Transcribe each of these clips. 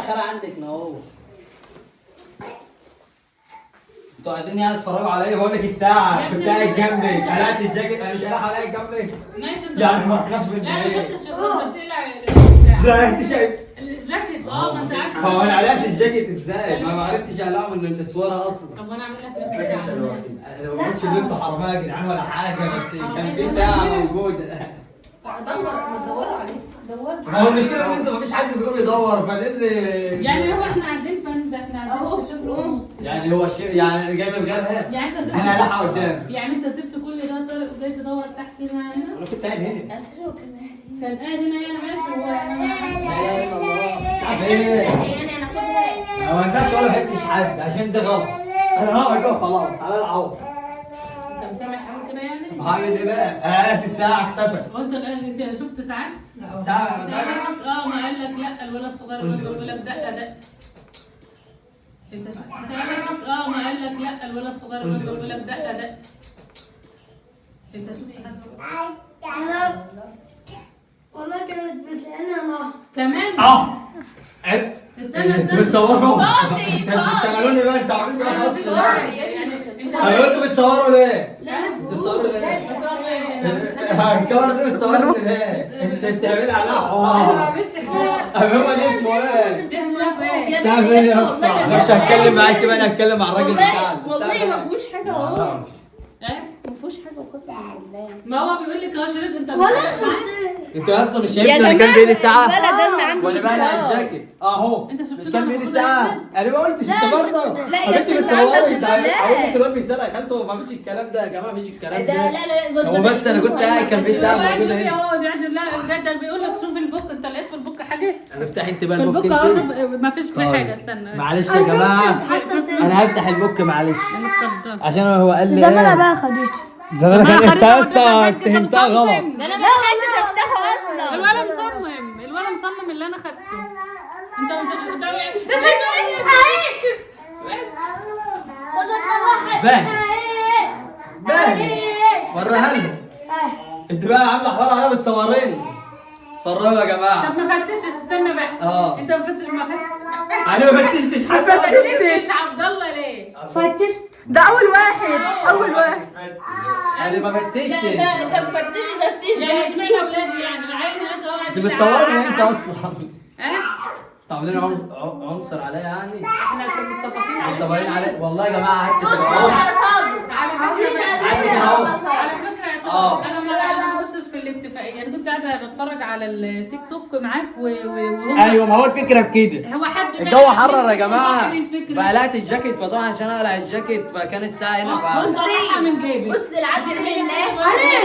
خالة عندك اهو. انتوا قاعدين يعني تتفرجوا عليا؟ بقول لك الساعة كنت قاعد جنبك، قلعت الجاكيت، انا مش قالع عليا جنبك. ماشي انت يعني ما رحناش في لا ما البيت. شفتش، انت بتقلع البتاع. زي ما انت شايف الجاكيت. ما انت عارف. ما هو انا قلعت الجاكيت ازاي؟ ما عرفتش اقلعه من الاسواره اصلا. طب وانا اعمل لك ايه في الساعة؟ انا ما بقولش ان انتوا حرامية يا جدعان ولا حاجة، بس كان في ساعة موجودة. دور، ما تدوروا عليه، دوروا. ما هو المشكلة ان انتوا مفيش حد بيقوم يدور، فده اللي يعني هو احنا قاعدين فند، احنا قاعدين في شبر ونص. يعني هو الشيء يعني جاي من غيرها. يعني انت سبت انا لاحقة قدام. يعني انت سبت كل ده طارق وجاي تدور تحت هنا هنا؟ انا كنت قاعد هنا. كان قاعد هنا يعني ماشي هو يعني. لا اله الا الله. الساعة فين؟ يعني انا اخدها. ما ينفعش ولا فتش حد عشان ده غلط. انا هقعد بقى خلاص على العوض. انت مسامح قوي كده يعني؟ هعمل ايه بقى؟ انا قلعت الساعة اختفت. هو انت شفت ساعات؟ الساعة لا انا شفت. ما قال لك لا الولد الصغير اللي بيقول لك دقه دقه. انت شفت؟ انا شفت. ما قال لك لا الولد الصغير اللي بيقول لك دقه دقه. انت شفت حد؟ والله كانت بتلاقينا نهر. كمان؟ عيب. استنى انتوا استنى. بتصوروا؟ فاضي، انتوا بتشتغلوني بقى، انتوا عاملين بقى فصل يعني طب انتوا بتصوروا ليه؟ لا انتوا بتصوروا ليه؟ بصور ايه؟ الكاميرا دي بتصورني ليه؟ انت بتعمل عليها انا ما حوار. بعملش حاجة. هو ده اسمه ايه؟ اسمه ايه؟ الساعة فين يا اسطى؟ انا مش هتكلم معاك بقى، انا هتكلم مع الراجل بتاعنا. والله ما فيهوش حاجة اهو. ايه؟ ما فيهوش حاجة وقسما بالله. ما هو بيقول لك اهو شريط انت ولا شفت. انت اصلا مش شايفني انا كان بيدي ساعة؟ ولا دم عنده. وانا بقلع الجاكيت اهو. انت شفت مش كان بيدي ساعة؟ انا ما قلتش. انت برضه لا طب يا انت ستي، بتصوري؟ انت انت عندك اقول لك الواد بيسرق خالته؟ ما فيش الكلام ده يا جماعة، مفيش الكلام ده ده. لا لا هو بس انا كنت قاعد كان في ساعة هو قاعد موجودة يقول لي هنا. اهو قاعد لا ده بيقول لك شوف البوك، انت لقيت في البوك حاجة؟ افتح انت بقى في البوك البوك اهو انت. شوف ما فيش فيه حاجة. استنى معلش يا جماعة، انا هفتح البوك معلش اتفضل. عشان هو قال لي زمان ايه؟ بقى خديجة. زمان خديجة. انت يا اسطى فهمتها غلط. ده انا ما لحقتش افتحه اصلا. الولد مصمم، الولد مصمم اللي انا خدته. انت مصمم ده. بان بان وريها لهم. انت بقى عامله حوار عليا بتصوريني. اتفرجوا يا جماعة. طب ما فتش، استنى بقى. انت ما فتش، ما فتش. انا ما فتشتش حتى. ما فتشتش عبد الله ليه؟ فتشت. ده اول واحد، اول واحد. انا ما فتشتش. لا انت مفتش تفتيش. يعني اشمعنى اولادي يعني معايا هناك اهو. انت بتصوري من امتى اصلا؟ ها؟ انتوا عاملين عنصر عليا يعني؟ احنا كنا متفقين على متفقين عليا والله يا جماعة. هات كده اهو. على فكرة عندك اهو. على فكرة يا طارق، انا ما كنتش في الاتفاقية، انا كنت قاعدة بتفرج على التيك توك معاك وهم. ايوه ما هو الفكرة في كده. هو حد الجو حرر يا جماعة، صاحب الفكرة. فقلعت الجاكيت، فطبعا عشان اقلع الجاكيت فكان الساعة هنا. بص طلعها من جيبي. بص العبد لله،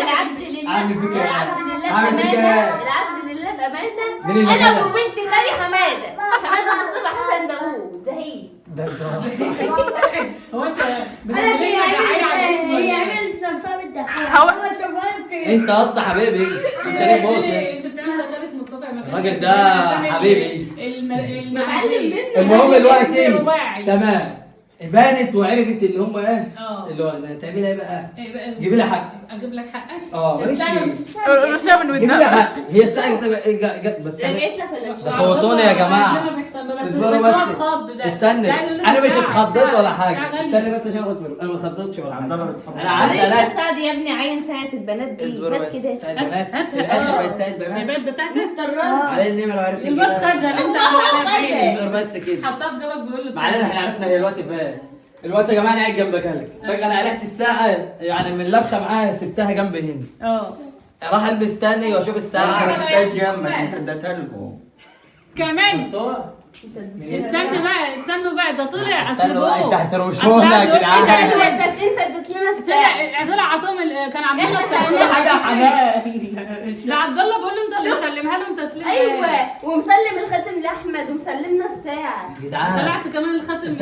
العبد لله، عامل فيك ايه؟ العبد لله عامل فيك بأمانة، ايه؟ العبد لله بأمانة. مين اللي أنا خلق؟ وبنت خالي حمادة، حمادة مصطفى حسن داوود زهيد. ده انت هو انت انا بتعمل هي لنا دعاية على اسمه عملت هي ولا إيه؟ عملت نفسها بالدخول. هو- هو شوفها. انت اصلا حبيبي، انت ليه بوس؟ انت بتعمل زي خالد مصطفى لما كان الراجل ده حبيبي. المعلم. المهم دلوقتي الرباعي. تمام، بانت وعرفت اللي هم ايه؟ اه. اللي هو تعملي ايه بقى؟ ايه بقى؟ جيبي لي حقي. اجيب لك حقك؟ ماليش الساعة مش فيه. الساعة. رشها من جيبي لي ودنها. حقي. هي الساعة بس رجعت لك ولا مش ده خوطوني يا جماعة. اصبروا بس. استنى، انا مش اتخضيت ولا حاجة. استنى بس عشان اخد بالي، انا ما اتخضيتش ولا حاجة. انا قعدت وريني الاقي الساعة دي يا ابني، عين ساعة البنات دي. اصبروا هات بس. كده. ساعة بنات في الاخر بقت ساعة بنات. البنات بتاعتك؟ الراس. على النعمة لو عرفت الواد تجيبها. خدها اللي انت عامل عليها. اصبر بس كده. حطها في جيبك بيقول لك معلش احنا عرفنا هي الوقت فين. الوقت يا جماعة انا قاعد جنب خالك، فجاة انا قلعت الساعة يعني من لبخه معايا سبتها جنب هنا. راح البس تاني واشوف الساعة. انت ما سبتهاش جنبك، انت اديتها لهم كمان. استنى بقى، استنوا بقى، ده طلع. أصل استنوا بقى، بقه. انت هتروشونا يا أصل جدعان. انت اديت لنا الساعة. طلع عطاهم كان عامل احنا لك سألناه. حاجة حنان. لا عبد الله بقول له انت اللي مسلمها له، انت تسليم. ايوه، ومسلم الخاتم لاحمد ومسلمنا الساعة. يا جدعان طلعت كمان الخاتم.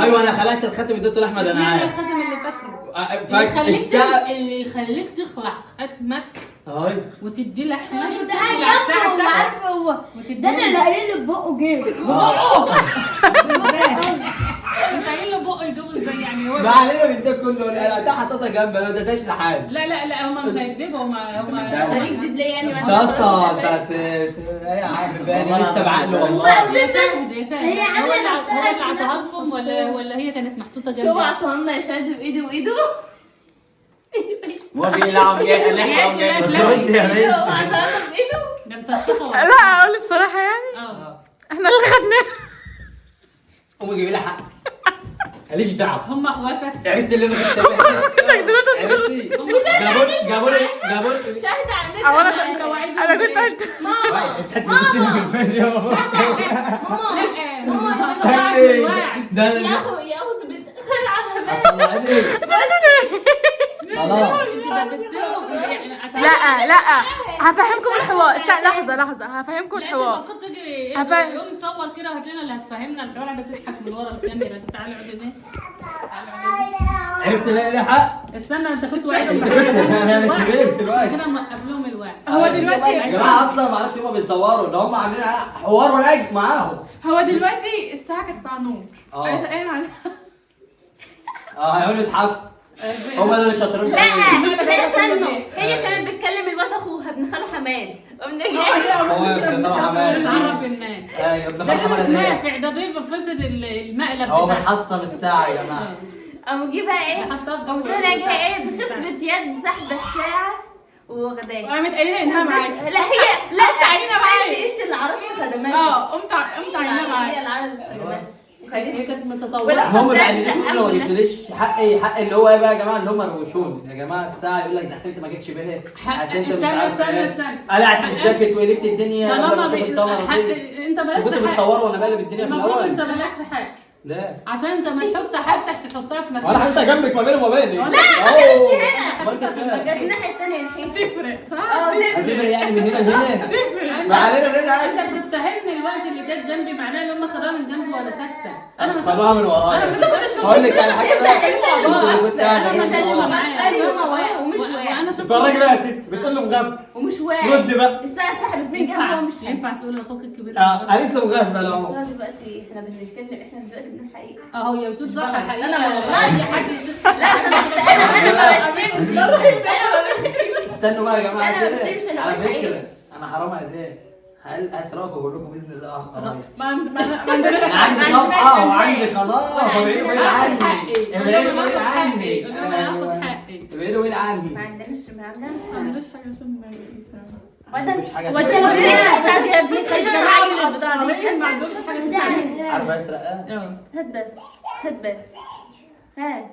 ايوه انا خلعت الخاتم اديته لاحمد. انا اشمعنى عارف الخاتم اللي فاكره؟ اللي فاكر يخليك الساعة. اللي يخليك تخلع خاتمك اهي وتدي لاحمد كنت قاعد وتخلع الساعة جنبه بتاعتك وعارفه هو وتدي ده انا اللي قايل له ببقه جيب. انت قايل له بقه يجيبه ازاي يعني؟ هو ما علينا من ده كله، ده حطيتها جنبي انا ما اديتهاش لحد. لا لا لا، هم مش هيكذبوا، هم هنكذب ليه يعني؟ انت اصلا انت ايه يا عم بالي لسه بعقله والله. يا شاهد يا شاهد، هي هو عاملة اللي نفسها هو اللي عطاها لكم ولا هي كانت محطوطة جنبي؟ شو عطاها لنا يا شاهد بايده وايده؟ هو بيلعب جاي لحقه جاي. ترد يا بنت. هو عطاها لنا بايده. ده مسخسخه والله. لا اقول الصراحة يعني احنا اللي خدناها. قومي جيبي لي حق، ماليش دعوه. هم اخواتك. عرفت اللي انا كنت سامعها؟ عرفتي؟ جابوا لي جابوا لي شاهد على النت. انا كنت قلت ماما انت هتلبسيني في الفيديو. ماما استني ده يا اخو يا اخو بتخلع. طلعني خلاص. لا لا هفهمكم الحوار، استنى لحظة لحظة هفهمكم الحوار. المفروض تيجي يوم صور كده وهات لنا اللي هتفهمنا الحوار. انت بتضحك من ورا الكاميرا. تعالى اقعد هنا، تعالى اقعد. عرفت اللي لي حق؟ استنى انت كنت واعي. انت كنت انا كبرت دلوقتي كده موقف لهم الوعي. هو دلوقتي يا جماعة اصلا ما اعرفش هما بيصوروا ده، هم عاملين حوار وانا قاعد معاهم. هو دلوقتي الساعة كانت مع نور. انا هيقعدوا يضحكوا هم دول الشاطرين. لا لا استنوا، هي كانت بتكلم الواد اخوها ابن خاله حماد. هو ابن خاله حماد. بتعرف الناس. ايوه ابن خاله حماد. ده نافع، ده ضيف فسد المقلب. هو بيحصل الساعة يا جماعة. قام جه بقى ايه؟ قمت انا جاية ايه بخفة يد سحبه الساعة وواخداها. وقامت قايله انها معاك. لا هي لا عينها معايا. انت اللي عرضت خدماتك. قمت عينها معايا. هي اللي عرضت خدماتك. هي كانت متطورة. المهم بعد ده كله ما جبتليش حقي، حق اللي هو ايه بقى يا جماعة اللي هم روشوني يا جماعة. الساعة يقول لك ده حسين انت ما جيتش بيه، حسين انت مش عارف ايه، قلعت الجاكيت وقلبت الدنيا قبل ما اشوف الكاميرا دي. انت مالكش كنت بتصوروا وانا بقلب الدنيا في الاول. انت مالكش حق. لا عشان انت ما تحط حاجتك تحطها في مكان. وانا حطيتها جنبك ما بيني وما بينك. لا ما كانتش هنا، كانت الناحية الثانية. الحين تفرق صح؟ هتفرق يعني من هنا لهنا. تفرق. ما علينا من هنا. انت بتتهمني الوقت اللي كانت جنبي معناه ان هم خدوها من جنبي وانا ساكته. انا خدوها من ورايا. انا كنت بقول لك على حاجة بقى، انت اللي كنت قاعدة ايوه ومش واعي. اتفرجي بقى يا ست، بتقول له مغفل ومش واعي. رد بقى. الساعة سحبت من جنبه ومش ينفع تقول لاخوك الكبير. قالت له مغفل اهو. دلوقتي احنا بنتكلم، احنا دلوقتي بنقول الحقيقة. اهو يا بتقول صح الحقيقة. انا ما غلطتش. لا سمحت انا ما بشتمش. انا ما بشتمش. استنوا بقى يا جماعة كده على فكرة انا حرام عليك هسرقكم كلكم باذن الله. ما عندناش. انا عندي صفحة وعندي قناة، فابعدوا بعيد عني، ابعدوا بعيد عني، انا هاخد حقي. ابعدوا بعيد عني. ما عندناش ما عندناش حاجة عشان وده مش حاجة. وده يا ابني ما عندهمش حاجة. عارفه اسرق ايه؟ هات بس هات بس هات.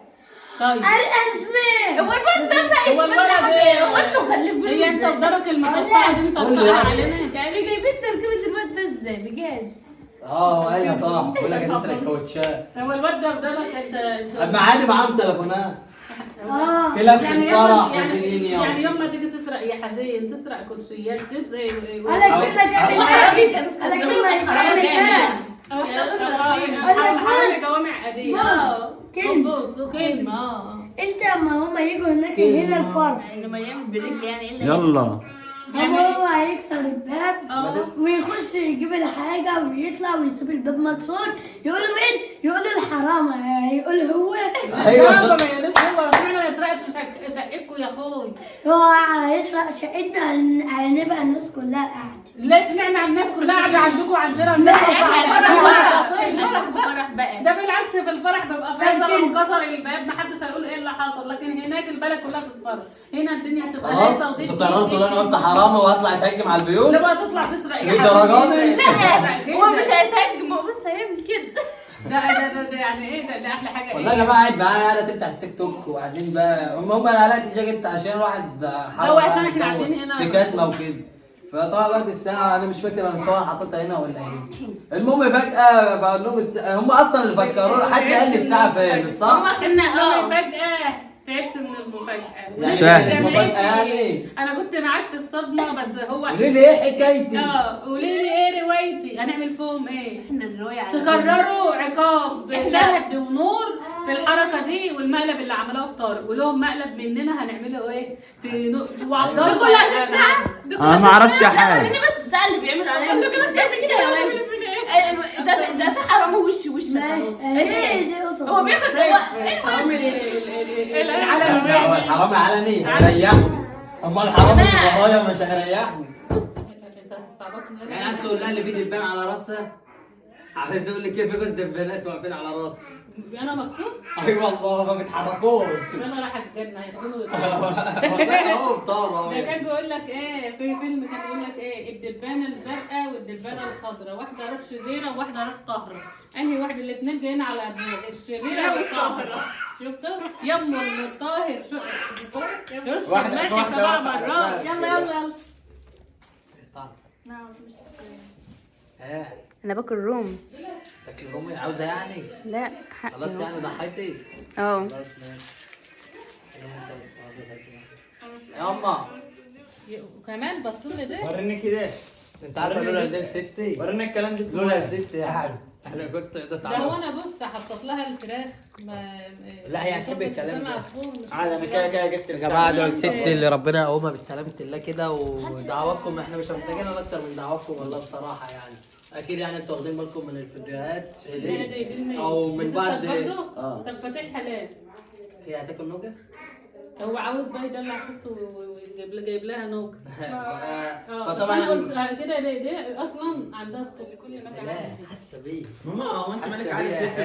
طيب الاسم هو الواد ده فايز. هو انتوا خلفوني هي انت بدرك المقطع دي انت قطعها علينا يعني جايبين تركيبه الواد ده ازاي بجد؟ ايوه صح. بقول لك هتسرق الكاوتشات. هو الواد ده بدرك انت. طب ما عادي معاهم تليفونات. في لبس الفرح وفي دنيا. يعني يوم ما تيجي تسرق يا حزين تسرق كوتشيات تسرق. قال لك كلمة تعمل ايه؟ قال لك كلمة تعمل ايه؟ جوامع قديمة. كلمة بص وكلمه. انت اما هما يجوا هناك هنا الفرح لما يعمل برجلي يعني ايه؟ يلا هو هيكسر الباب ويخش يجيب الحاجة ويطلع ويسيب الباب مكسور. يقولوا مين؟ يقولوا الحرامة. يقول هو. ايوه ما يقولوش هو. اشمعنى ما يسرقش شقتكم يا اخوي؟ هو هيسرق شقتنا، هنبقى الناس كلها قاعدة. ليش معنى الناس كلها قاعدة عندكم وعندنا الناس فرح بقى؟ ده بالعكس في الفرح ببقى فايزه وانكسر الباب محدش هيقول ايه اللي حصل، لكن هناك البلد كلها بتتفرج. هنا الدنيا هتبقى خلاص. انتوا قررتوا ان انا قلت حرامي وهطلع اتهجم على البيوت؟ لا بقى تطلع تسرق يا للدرجة دي؟ لا هو مش هيتهجم، هو بس هيعمل كده. ده ده ده يعني ايه ده؟ ده احلى حاجة. والله يا جماعة قاعد معايا انا تفتح التيك توك وقاعدين بقى. المهم انا قلعت الجاكيت عشان الواحد هو عشان احنا قاعدين هنا في كاتمه وكده. فطبعا بعد الساعة انا مش فاكر انا الصور حطيتها هنا ولا هنا. المهم فجاة بقول لهم هم اصلا اللي فكروا، حد قال لي الساعة فين صح؟ كنا فجاة تعبت من المفاجأة. شاهد. المفاجأة يعني أنا كنت معاك في الصدمة بس هو قولي لي إيه حكايتي؟ قولي لي إيه روايتي؟ هنعمل فيهم إيه؟ إحنا الرواية على تكرروا عقاب شهد ونور في الحركة دي والمقلب اللي عملوه في طارق، ولهم مقلب مننا هنعمله إيه؟ في وعبد الله. ده كله عشان ساعة؟ أنا ما أعرفش حاجة. بس الساعة اللي بيعملوا عليها مش كده يا ولد. ده في حرامه وش وش. ايه دي قصة. هو بياخد الحرامي العلني. هو الحرامي علني هيريحني، امال الحرامي اللي ورايا مش هيريحني. انت هتستعبطني يعني عايز تقول لها اللي في دبان على راسها؟ عايز اقول لك كيف في جوز دبانات واقفين على راسي. انا مخصوص؟ اي والله ما بيتحركوش. انا رايحة الجنة هياخدوني. والله اهو بطار اهو. ده كان بيقول لك ايه في فيلم، كان بيقول لك ايه الدبانه الزرقاء والدبانه الخضراء، واحدة روح شريرة وواحدة روح طاهرة، انهي واحدة؟ الاثنين جايين على دماغ الشريرة والطاهره. شفتوا؟ يما الطاهر شو رش الملح 7 مرات. يلا يلا يلا. طعم. ايه انا باكل روم. تاكل رومي عاوزه يعني؟ لا حقي. خلاص يعني ضحيتي؟ اه خلاص ماشي. ياما وكمان بصوا لي ده. وريني كده. انت عارفه لولا زي ستي، وريني الكلام ده. لولا ستي يعني انا كنت قدرت. ده هو انا بص حطيت لها الفراخ ما لا هي هتحب الكلام ده. عادي انا كده كده جبت يا جماعة دول ستي اللي ربنا يقومها بالسلامة الله كده، ودعواتكم احنا مش محتاجين اكتر من دعواتكم والله بصراحة. يعني اكيد يعني انتوا واخدين بالكم من الفيديوهات او من بعد. طب فاتحها ليه؟ هي هتاكل نوجه؟ هو عاوز بقى يدلع ستة ويجيب جايب لها نوجه. فطبعا كده دي اصلا عندها السكر كل ما اجي حاسه بيه. ماما هو انت مالك عايز تلف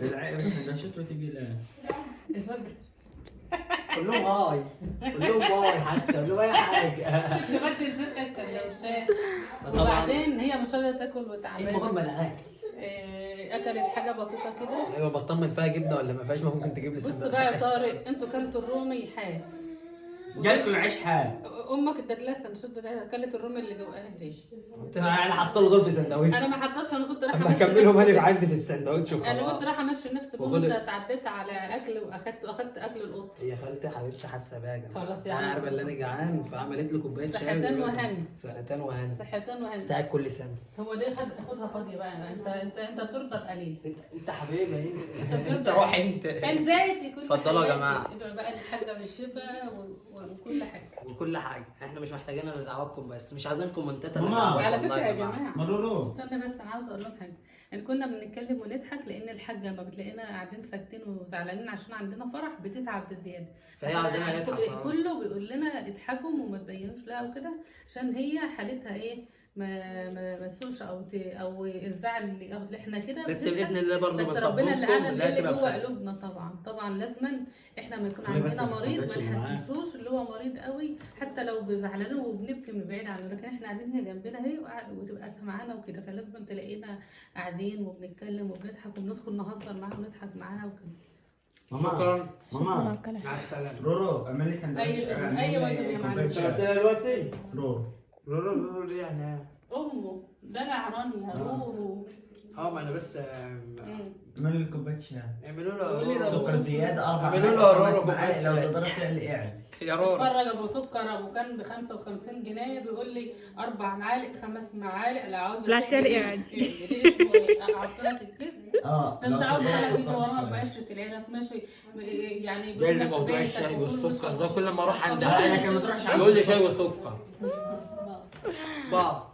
بالسندوتشات وتيجي لا كلهم هاي، كلهم هاي، حتى كلهم اي حاجة. كنت بدي لستك سندوتشات وبعدين هي مش راضية تاكل وتعبانه. المهم انا اكل اكلت حاجة بسيطة كده. ايوه بطمن فيها جبنه ولا ما فيهاش؟ ما ممكن تجيب لي سندوتش. بص بقى يا طارق، انتوا كلتوا الرومي حاف، جالكوا العيش حاف. امك ادت لها السندوتشات بتاعتها، اكلت الرومي اللي جواها دي. انا حاطه له دول في سندوتش. انا ما حطيتش، انا كنت رايحة اما اكملهم انا عندي في السندوتش وخلاص. انا كنت رايحة امشي نفسي، كنت اتعديت على اكل واخدت اكل القط. هي خالتي حبيبتي حاسه بيا يا جماعة. خلاص يعني انا عارفه ان انا جعان فعملت لي كوباية شاي. صحتين وهن. صحتين وهن. صحتين وهن بتاعت كل سنة. هو ليه خدها فاضية بقى؟ انت انت انت بترضى بقليل. انت حبيبي انت روح انت. كان زيتي كل. اتفضلوا يا جماعة. ادعوا بقى للحاجة بالشفاء وكل حاجة. وكل حاجة احنا مش محتاجين الا دعواتكم بس، مش عايزين كومنتات. على فكرة يا جماعة مرورو استنى بس، انا عاوزه اقول لهم حاجة. ان كنا بنتكلم ونضحك لان الحاجة ما بتلاقينا قاعدين ساكتين وزعلانين عشان عندنا فرح بتتعب بزيادة، فهي عاوزانا نضحك. كله بيقول لنا اضحكوا وما تبينوش لها وكده، عشان هي حالتها ايه ما تسوش او الزعل اللي احنا كده. بس باذن الله برضه بس ربنا اللي عالم ايه اللي جوه قلوبنا. طبعا طبعا لازما احنا ما يكون عندنا مريض ما نحسسوش اللي هو مريض قوي، حتى لو بزعلانه وبنبكي من بعيد عنه، لكن احنا قاعدين هنا جنبنا اهي وتبقى سامعانا وكده، فلازم تلاقينا قاعدين وبنتكلم وبنضحك وبندخل نهزر معاها ونضحك معاها وكده. ماما ماما مع السلامة. رورو اعمل لي سندوتش. ايوه يا معلم. دلوقتي رورو رورو رورو ليه يعني؟ امه دلع رانيا رورو. ما انا بس اعملوا لي كوباية شاي. اعملوا له سكر زيادة 4. اعملوا له رورو كوباية شاي. لو تقدر تعلي اعلي يا رورو. اتفرج ابو سكر، ابو كان ب 55 جنيه بيقول لي 4 معالق 5 معالق. لا عاوز لا تعلي اعلي. حط لك الكيس. ده انت عاوز حلقة يجي وراها بقشره العرس ماشي يعني. ده اللي موضوع الشاي والسكر ده كل ما اروح عند حد يقول لي شاي وسكر. با.